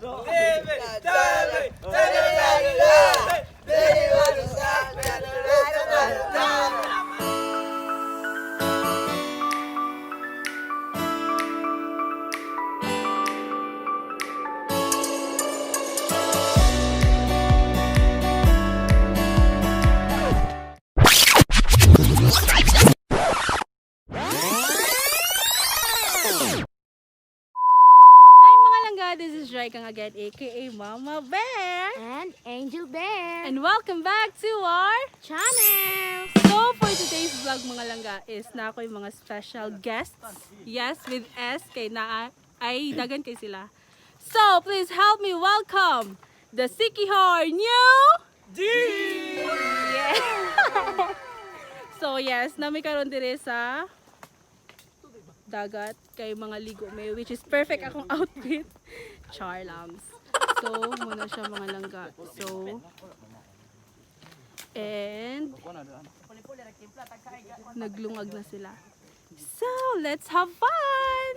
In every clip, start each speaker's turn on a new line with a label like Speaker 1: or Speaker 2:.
Speaker 1: Hi, mga langga, this is Joy Kang again, aka Mama Bear.
Speaker 2: And Angel Bear.
Speaker 1: And welcome back to our
Speaker 2: channel.
Speaker 1: So for today's vlog, mga langga, is naa ko'y mga special guests. Yes, with S kay naa ay dagan kay sila. So please help me welcome the Siquijor New D. Yeah. So yes, naa mi karon dire sa dagat kay mga ligo mi, which is perfect akong outfit. Charlams. So mao na siya, mga langga. So and naglungag na sila. So, let's have fun!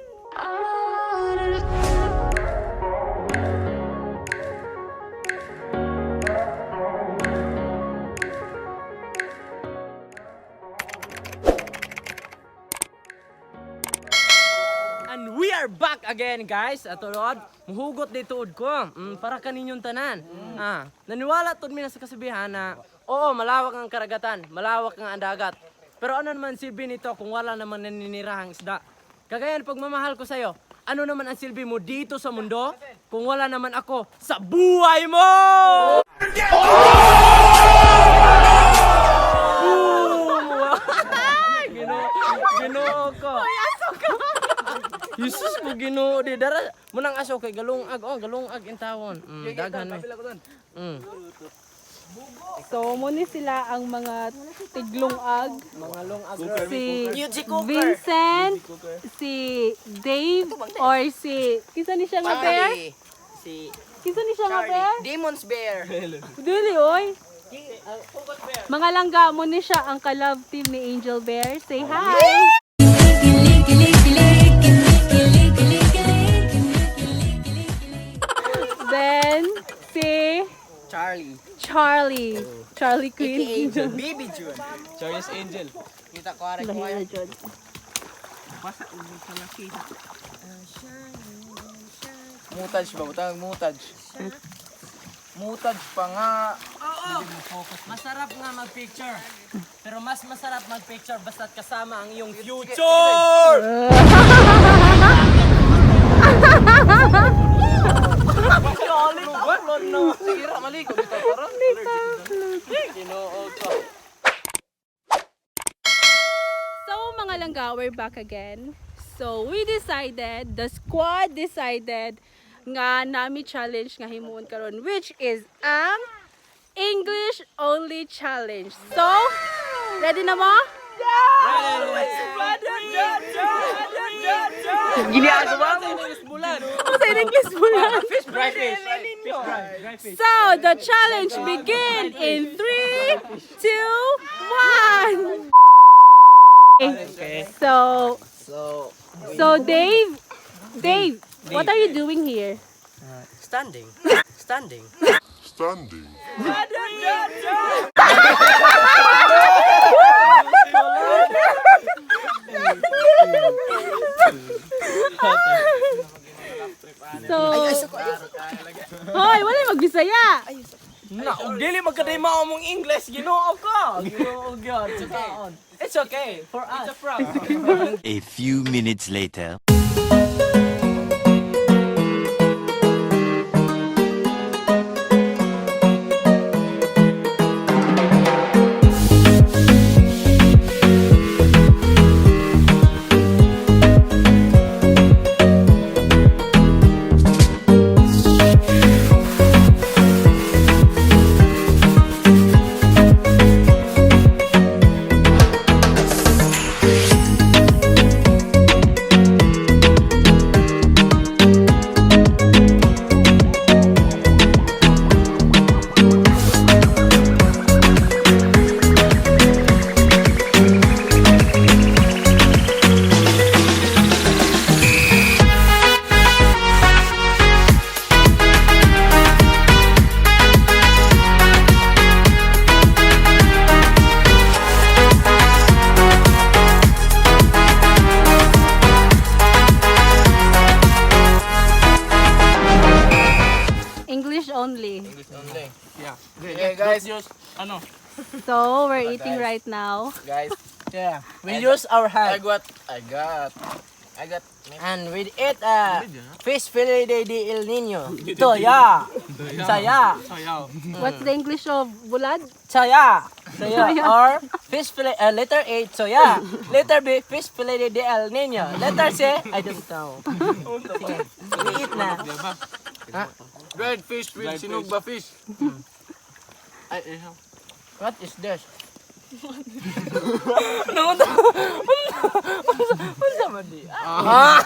Speaker 3: And we are back again, guys. Ato rod, muhugot di tuod ko. Para kaninyong tanan. Ah, naniwala tud mi na sa kasabihan na oo, malawak ang karagatan, malawak ang dagat. Pero ano naman silbi nito kung wala naman naninirahang isda? Kagaya ng pagmamahal ko sa'yo, ano naman ang silbi mo dito sa mundo kung wala naman ako sa buhay mo? Boom! Ginoo, Ginoo ko. Jesus ko, Ginoo di dara munang aso kay galungag, oh, galungag intawon. Daghan mi.
Speaker 1: So, mao ni sila ang mga tiglungag.
Speaker 3: Mga lungag.
Speaker 1: Si Vincent, si Dave, or si... Kinsa ni siya nga bear?
Speaker 4: Si
Speaker 1: Kinsa ni siya nga bear?
Speaker 4: Demon's Bear.
Speaker 1: Dili, oy. Mga langga, mao ni siya ang ka-love team ni Angel Bear. Say hi! Then, si
Speaker 4: Charlie.
Speaker 1: Charlie. Charlie Queen.
Speaker 4: AKA Baby June.
Speaker 5: Charlie's Angel.
Speaker 4: Kita ko aray ko
Speaker 1: Lahi
Speaker 4: kayo.
Speaker 1: na jud.
Speaker 5: Mutaj ba? Butang mutaj. Mutaj pa nga.
Speaker 3: Oo. Masarap nga mag-picture. Pero mas masarap mag-picture basta't kasama ang iyong future.
Speaker 5: Sige ra, mali ko dito karon.
Speaker 3: Ginoo ko.
Speaker 1: So, mga langga, we're back again. So, we decided, the squad decided nga naa mi challenge nga himuon karon, which is ang English only challenge. So, ready na mo?
Speaker 5: Ginagawa mo English bulan.
Speaker 1: Oh, sa English mo lang.
Speaker 5: Fish dry fish. Fish dry. Dry fish.
Speaker 1: So, the challenge begin in 3, 2, 1. Okay. So,
Speaker 4: So,
Speaker 1: so Dave, Dave, what are you doing here?
Speaker 3: Standing. Standing.
Speaker 6: Standing.
Speaker 1: So, hoy, wala magbisaya.
Speaker 3: Na, og dili magkaday mao mong English, Ginoo ko. Ginoo gyud sa taon. It's okay for us. It's a prank.
Speaker 7: A few minutes later.
Speaker 1: only.
Speaker 5: English only.
Speaker 6: Yeah.
Speaker 5: Okay, guys.
Speaker 6: Use, ano?
Speaker 1: So, we're eating right now.
Speaker 5: Guys,
Speaker 3: Yeah. We use our
Speaker 5: I
Speaker 3: hand.
Speaker 5: got, I got, I got.
Speaker 3: And we eat fish fillet de de El Nino. Toya. Saya.
Speaker 6: Sayaw.
Speaker 1: What's the English of bulad?
Speaker 3: Saya. Saya. Or fish fillet, letter A, soya. Letter B, fish fillet de El Nino. Letter C, I don't know. Sige, we eat na.
Speaker 5: Dried fish with sinugba fish.
Speaker 6: Ay, eh.
Speaker 3: What is this? No, unsa man di? Ah,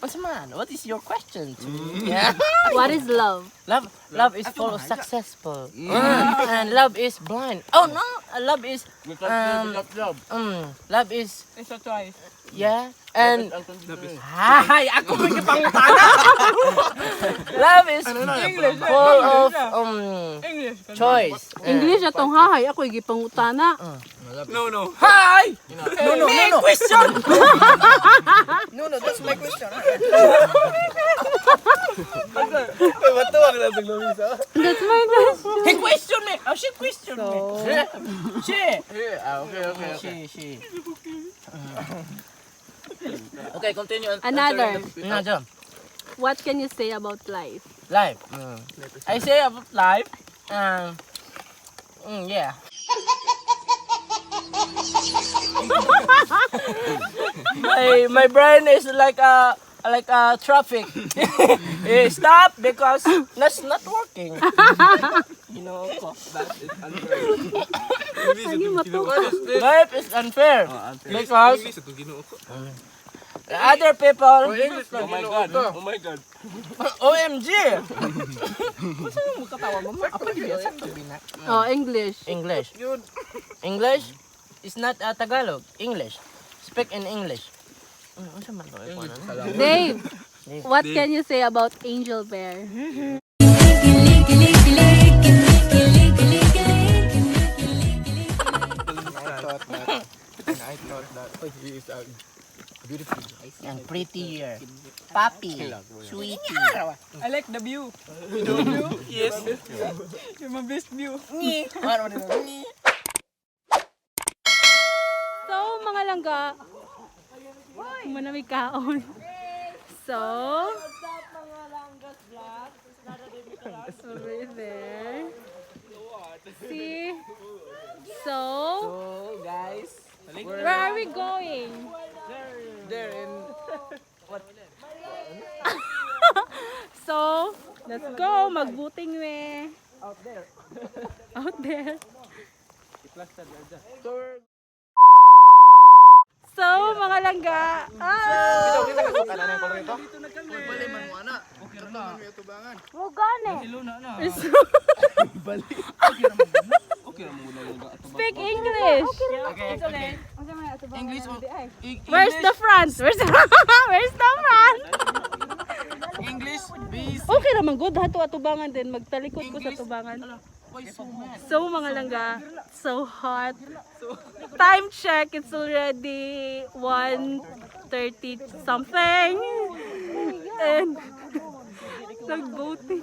Speaker 3: unsa man? What is your question to me? Yeah.
Speaker 1: What is love?
Speaker 3: Love, love is full of successful, and love is blind. Oh no, love is love is
Speaker 6: It's a twice.
Speaker 3: yeah, and hi, ako may gipangutana. Love is full of
Speaker 6: English.
Speaker 3: choice.
Speaker 1: English atong hahay. Ako gipangutana.
Speaker 6: No, no.
Speaker 3: Hi. No, no, no, no. Question.
Speaker 5: No, no, that's my question.
Speaker 1: That's my question.
Speaker 3: He question me. Oh, she question me. She.
Speaker 5: Yeah, ah, okay, okay, okay.
Speaker 3: She, she.
Speaker 5: Okay, continue.
Speaker 1: Another.
Speaker 3: Another.
Speaker 1: What can you say about life?
Speaker 3: Life. I say about life. Yeah. My brain is like a traffic. Eh, stop because that's not working. You know, ko.
Speaker 1: Ano matuka?
Speaker 3: Life is unfair because
Speaker 6: English ito Ginoo ko.
Speaker 3: the other people.
Speaker 5: English
Speaker 6: Oh my God. Oh my God.
Speaker 3: OMG. Unsa mo katawa mo? Ako di ba sa na.
Speaker 1: Oh, English.
Speaker 3: English. English is not Tagalog. English. Speak in English. Ano unsa man to?
Speaker 1: Dave, what can you say about Angel Bear?
Speaker 5: And I thought that he is a beautiful.
Speaker 3: And prettier. Papi. Sweetie.
Speaker 6: I like the view. The view? Yes. You're my best view.
Speaker 1: So, mga langga, manamig kaon. So, over there. See? So,
Speaker 3: So guys,
Speaker 1: where are we going?
Speaker 5: There in
Speaker 1: So, let's go. Magbuting we. Out there. Out there. So, mga langga. Ah!
Speaker 5: Bali man mo ana.
Speaker 1: Speak English.
Speaker 5: Okay, okay. English or
Speaker 1: Where's the front? Where's the, where's the front?
Speaker 5: English B
Speaker 1: Okay naman, good. Hato atubangan din. Magtalikod ko sa tubangan. So, mga langga, so hot. Time check, it's already 1:30 something. And nag-boating.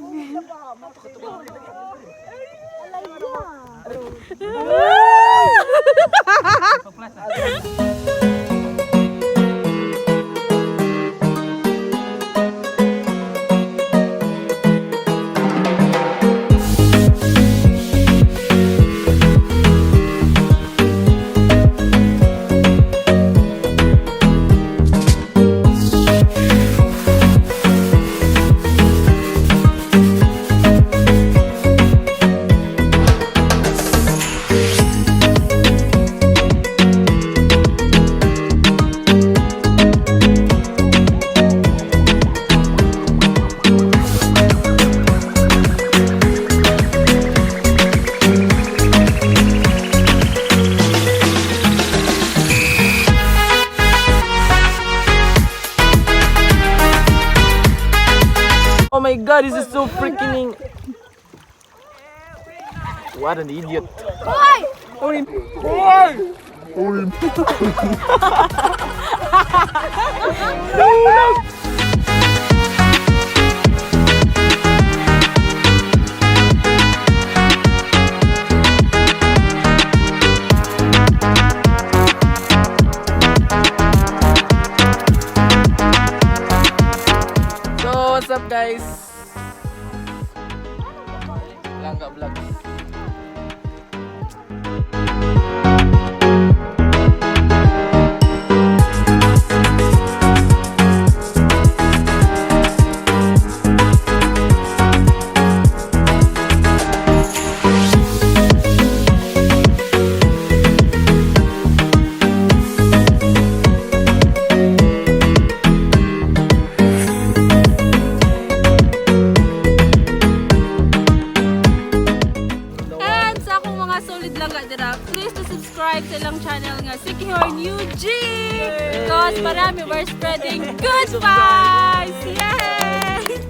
Speaker 3: Oh my God, this is so freaking
Speaker 5: What an idiot. Langga Vlogs.
Speaker 1: And sa akong mga solid langga dira, please to subscribe sa ilang channel nga Sikihor New G! Because marami we're spreading good vibes! Yay!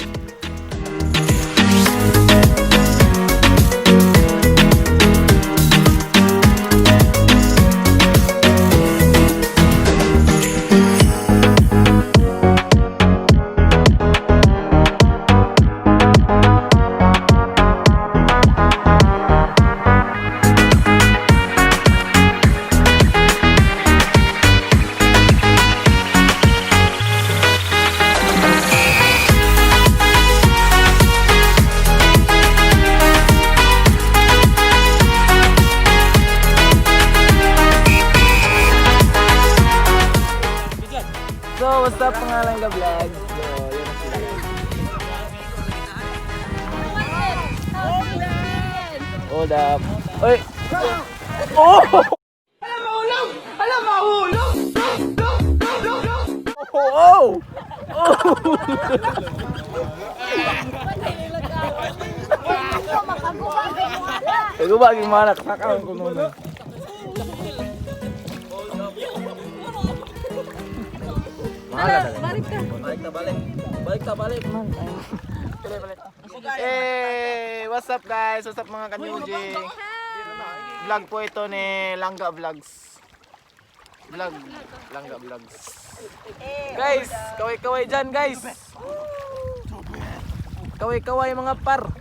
Speaker 6: So, what's up, mga Langga Vlogs? So, yun na sila. Hold up. Oy! Oh! Alam mahulog! Alam mahulog! Oh! Oh! Kaguba ang manak, sakaw ko muna.
Speaker 1: Balik ka.
Speaker 6: Balik ta balik. Balik ta balik.
Speaker 5: Hey! What's up, guys? What's up, mga kanyuji? Vlog po ito ni Langga Vlogs. Vlog. Langga Vlogs.
Speaker 6: Guys, kaway-kaway dyan, guys. Kaway-kaway, mga par.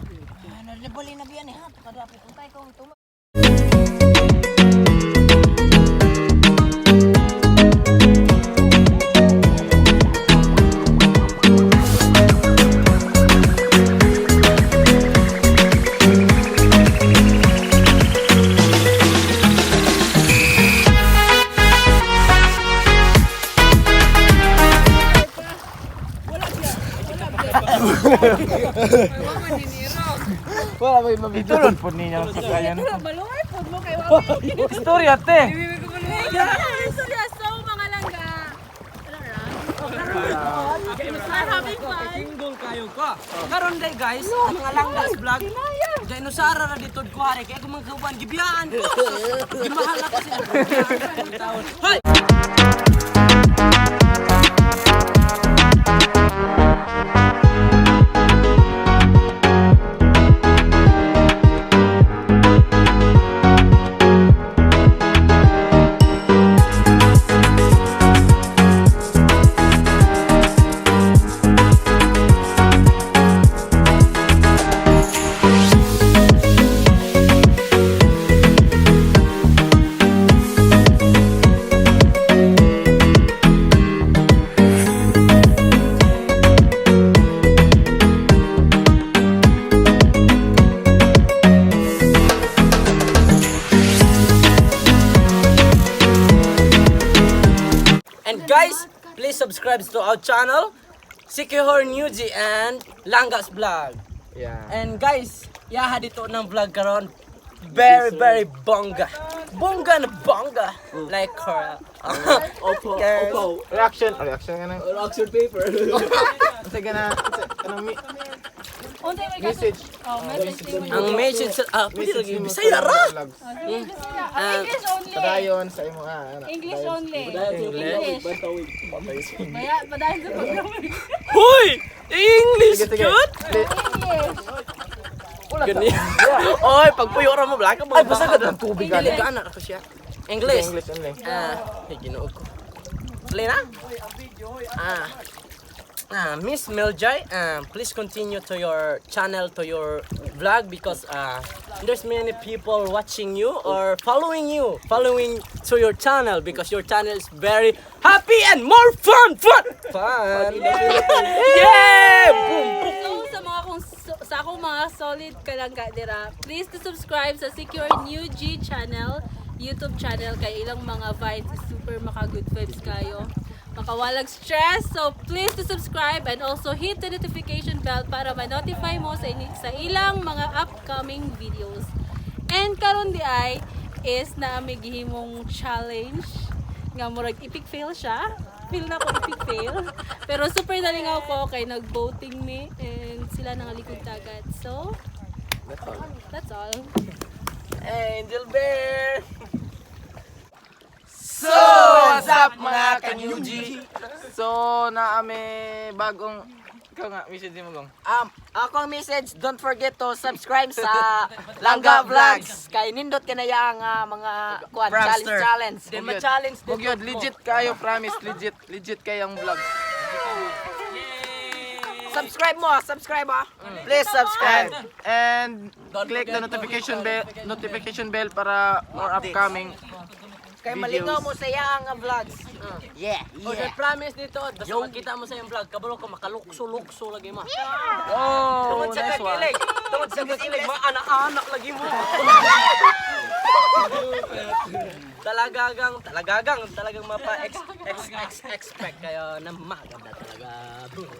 Speaker 5: Wala ba yung mabidyo? Po ninyo sa kayan.
Speaker 1: Baluay po mo kay Wawa.
Speaker 6: Story ate.
Speaker 1: Sorry, so mga langga. Are having fun.
Speaker 3: Single kayo ka. Karon day guys, ang mga Langgas Vlog. Dahil nusara na dito ko hari kaya kung mga kauban gibiyaan ko. Gimahal ako sila. Gibiyaan ko. Hoy! And guys, please subscribe to our channel, Sikihor Newsy and Langgas Vlog.
Speaker 5: Yeah.
Speaker 3: And guys, yaha dito ng vlog karon. Very, very bongga. Bongga na bongga. Like her. Opo, opo.
Speaker 5: Reaction. Reaction ka na. Reaction paper. Sige na. Kanang
Speaker 1: Untay may
Speaker 5: message.
Speaker 1: Oh, message din mo.
Speaker 3: Ang message sa pwede
Speaker 5: Message
Speaker 3: lagi
Speaker 5: nimo sa
Speaker 3: Bisaya ra.
Speaker 5: Langga Vlogs.
Speaker 1: Ah, English only.
Speaker 5: Padayon sa imo ah. Ano,
Speaker 1: English
Speaker 5: padayon.
Speaker 1: only. English. Baya, padayon sa programa.
Speaker 3: Hoy! English
Speaker 5: Sige, sige.
Speaker 3: good.
Speaker 1: English.
Speaker 3: Gani. Oy, pagpuyo ra mo black.
Speaker 6: Ay, basta ka ng tubig.
Speaker 3: Dili ka anak ako siya. English.
Speaker 5: English only.
Speaker 3: Ah, ay Ginoo ko. Tuloy na? Ah. Miss Miljay, please continue to your channel, to your vlog because there's many people watching you or following you, following to your channel because your channel is very happy and more fun, fun, fun. Yeah! Boom, boom.
Speaker 1: So, sa mga kong sa akong mga solid kalangga dira, please to subscribe sa Secure New G channel, YouTube channel kay ilang mga vibes is super maka good vibes kayo. Makawalag stress. So please to subscribe and also hit the notification bell para ma-notify mo sa ilang mga upcoming videos. And karon di ay is na ami gihimong challenge nga murag epic fail siya. Feel na ko epic fail. Pero super nalingaw ko kay nag-boating mi and sila nangalikod tagad. So, that's all. That's all.
Speaker 3: Angel Bear!
Speaker 5: So, what's up mga kanyuji? So, naami bagong ikaw nga, message mo gong.
Speaker 4: Akong message, don't forget to subscribe sa Langga Vlogs. Kay nindot kanaya ang mga kuan challenge
Speaker 5: Prankster.
Speaker 4: challenge.
Speaker 3: Then ma-challenge
Speaker 5: Huwag yun, legit kayo, promise, legit. Legit kayo ang vlog.
Speaker 4: Subscribe mo, subscribe ah.
Speaker 5: Please subscribe and click the notification bell para more upcoming
Speaker 4: Kay malingaw mo sa iya ang vlogs. Yeah,
Speaker 3: O,
Speaker 4: yeah.
Speaker 3: then promise dito, basta makita mo sa iyong vlog, kabalo ka makalukso-lukso lagi mo.
Speaker 5: Oh,
Speaker 3: Tungod sa
Speaker 5: nice one.
Speaker 3: kakilig, tungod sa kakilig, mga anak-anak lagi mo. Talagagang, talagagang, talagang mapa ex ex ex expect kayo na maganda talaga. Boom.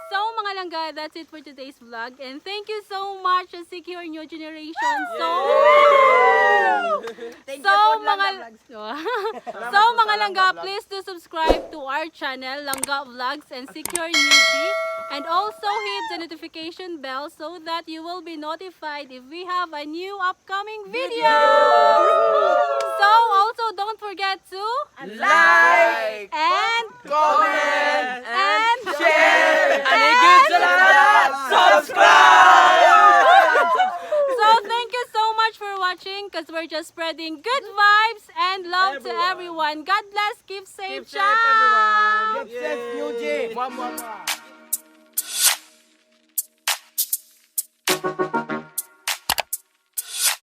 Speaker 1: So mga langga, that's it for today's vlog. And thank you so much sa Secure New Generation. So,
Speaker 4: Thank
Speaker 1: so
Speaker 4: you po,
Speaker 1: mga
Speaker 4: Langga Vlogs.
Speaker 1: So mga langga, please do subscribe to our channel Langga Vlogs and Secure Newbie, and also hit the notification bell so that you will be notified if we have a new upcoming video. So also don't forget to
Speaker 5: Like,
Speaker 1: and
Speaker 5: comment,
Speaker 1: and
Speaker 5: share,
Speaker 3: And higit sa lahat, subscribe!
Speaker 1: So thank you so much for watching because we're just spreading good vibes and love to everyone. God bless. Keep safe.
Speaker 3: Keep safe,
Speaker 1: Ciao.
Speaker 3: everyone.
Speaker 5: Keep safe, New G. Mwah, mwah, mwah.